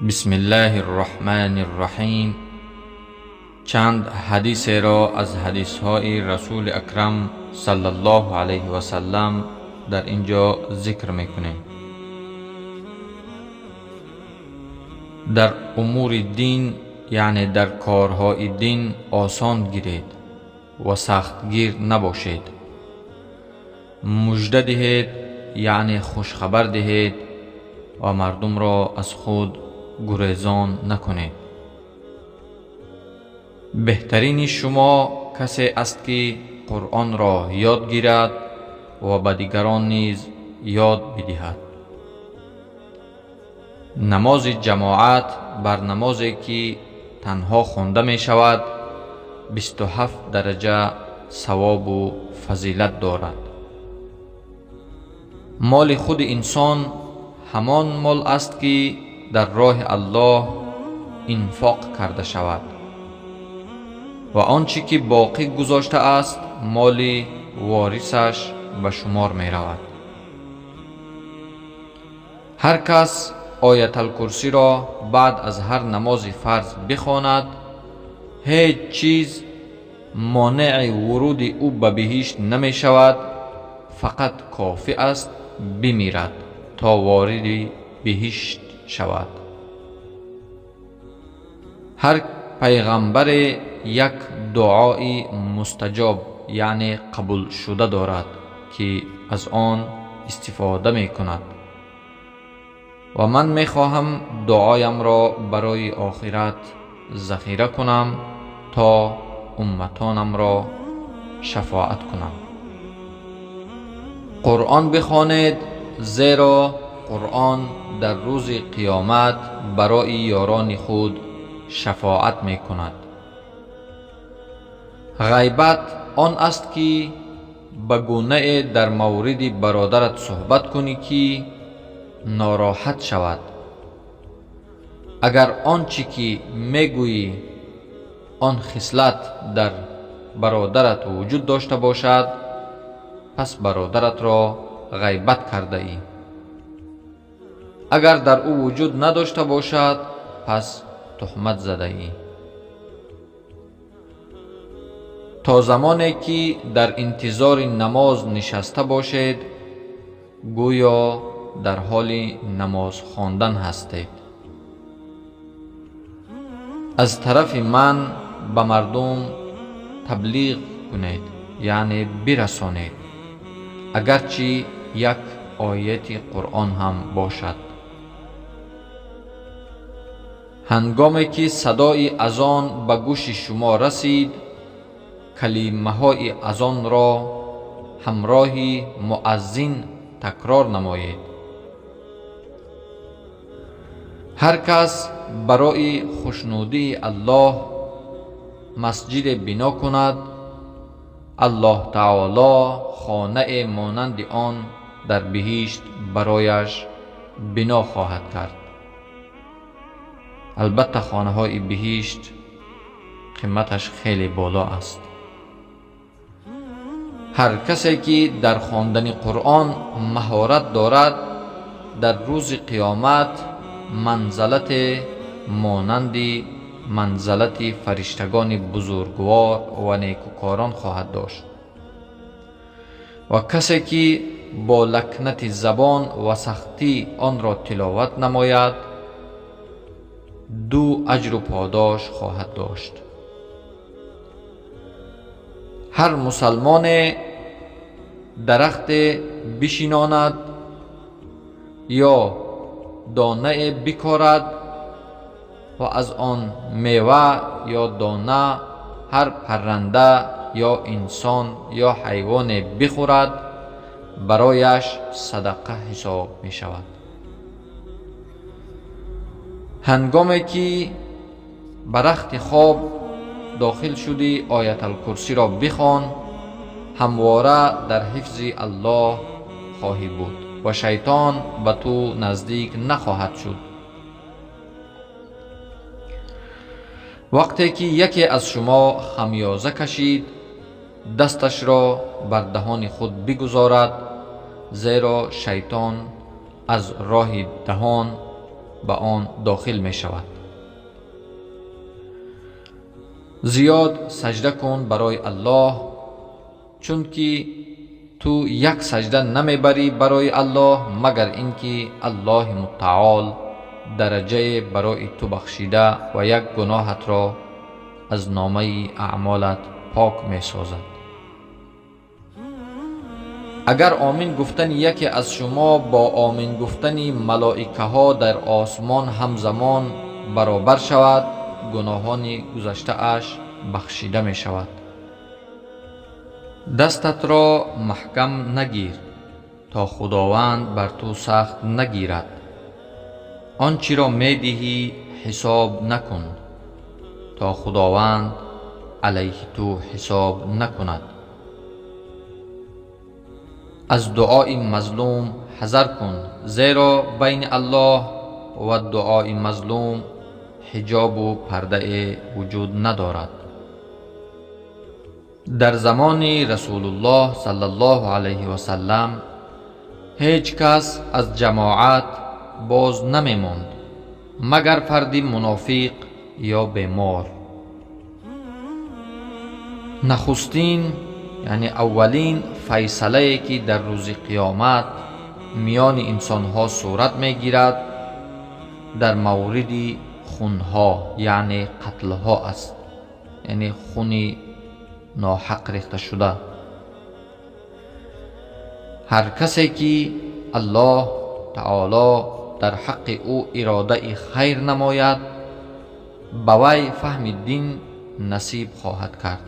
Бисмиллаҳир Роҳманир Роҳим. Чанд ҳадисеро аз ҳадисҳои Расули Акрам саллаллоҳу алайҳи васаллам дар ин ҷо зикр мекунем. Дар умури дин, яъне дар корҳои дин осон гиред ва сахтгир набошед. Мужда диҳед, яъне хушхабар диҳед ва мардумро аз худ гурезон накунед. Беҳтарини шумо касе аст, ки Қуръонро ёд гирад ва ба дигарон низ ёд бидиҳад. Намози ҷамоат бар намозе, ки танҳо хонда мешавад, 27 дараҷа савобу фазилат дорад. Моли худи инсон ҳамон мол аст, ки дар роҳи Аллоҳ инфоқ карда шавад ва он чӣ ки боқӣ гузоштааст, моли ворисаш ба шумор меравад. Ҳар кас Ояталкурсиро баъд аз ҳар намози фарз бихонад, ҳеҷ чиз монеи вуруди ӯ ба биҳишт намешавад, фақат кофӣ аст бимирад то вориди биҳишт шавад. Ҳар пайғамбаре як дуои мустаҷоб, яъне қабулшуда дорад, ки аз он истифода мекунад, ва ман мехоҳам дуоямро барои охират захира кунам, то умматонамро шафоат кунам. Қуръон бихонед, зеро Қуръон дар рӯзи қиёмат барои ёрони худ шафоат мекунад. Ғайбат он аст, ки ба гунае дар мавриди бародарат суҳбат кунӣ, ки нороҳат шавад. Агар он чӣ ки мегӯӣ, он хислат дар бародарат вуҷуд дошта бошад, пас бародаратро ғайбат кардаӣ. Агар дар ӯ вуҷуд надошта бошад, пас туҳмат задаӣ. То замоне ки дар интизори намоз нишаста бошед, гӯё дар ҳоли намоз хондан ҳастед. Аз тарафи ман ба мардум таблиғ кунед, яъне бирасонед, агарчи як ояти Қуръон ҳам бошад. Ҳангоме ки садои азон ба гӯши шумо расид, калимаҳои азонро ҳамроҳи муаззин такрор намоед. Ҳар кас барои хушнудии Аллоҳ масҷиде бино кунад, Аллоҳ таоло хонае монанди он дар биҳишт барояш бино хоҳад кард. Албатта, хонаҳои биҳишт қиматаш хеле боло аст. Ҳар касе ки дар хондани Қуръон маҳорат дорад, дар рӯзи қиёмат манзалате монанди манзалати фариштагони бузургвор ва некукорон хоҳад дошт. Ва касе ки бо лакнати забон ва сахтӣ онро тиловат намояд, ду аҷру подош хоҳад дошт. Ҳар мусалмоне дарахте бишинонад ё донае бикорад ва аз он мева ё дона ҳар парранда ё инсон ё ҳайвоне бихӯрад, барояш садақа ҳисоб мешавад. Ҳангоме ки ба рахти хоб дохил шудӣ, Ояталкурсиро бихон, ҳамвора дар ҳифзи Аллоҳ хоҳӣ буд ва шайтон ба ту наздик нахоҳад шуд. Вақте ки яке аз шумо хамёза кашид, дасташро бар даҳони худ бигузорад, зеро шайтон аз роҳи даҳон ба он дохил мешавад. Зиёд саҷда кун барои Аллоҳ, чунки ту як саҷда намебарӣ барои Аллоҳ, магар ин ки Аллоҳи Мутаол дараҷае барои ту бахшида ва як гуноҳатро аз номаи аъмолат пок месозад. Агар омин гуфтани яке аз шумо бо омин гуфтани малоикаҳо дар осмон ҳамзамон баробар шавад, гуноҳони гузаштааш бахшида мешавад. Дастатро маҳкам нагир, то Худованд бар ту сахт нагирад. Он чиро медиҳӣ ҳисоб накун, то Худованд алайҳи ту ҳисоб накунад. Аз дуои мазлум ҳазар кун, зеро байни Аллоҳ ва дуои мазлум ҳиҷобу пардае вуҷуд надорад. Дар замони Расулуллоҳ саллаллоҳу алайҳи васаллам ҳеҷ кас аз ҷамоат боз намемонд, магар фарди мунофиқ ё бемор. Нахустин, яъне аввалин файсалае, ки дар рӯзи қиёмат миёни инсонҳо сурат мегирад, дар мавриди хунҳо, яъне қатлҳо аст, яъне хуни ноҳақ рехташуда. Ҳар касе ки Аллоҳ таоло дар ҳаққи ӯ иродаи хайр намояд, ба вай фаҳми дин насиб хоҳад кард.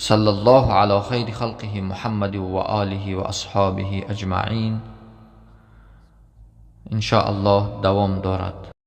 Саллаллоҳу ала хайри халқиҳи Муҳаммадин ва олиҳи ва асҳобиҳи аҷмаин. Иншоаллоҳ давом дорад.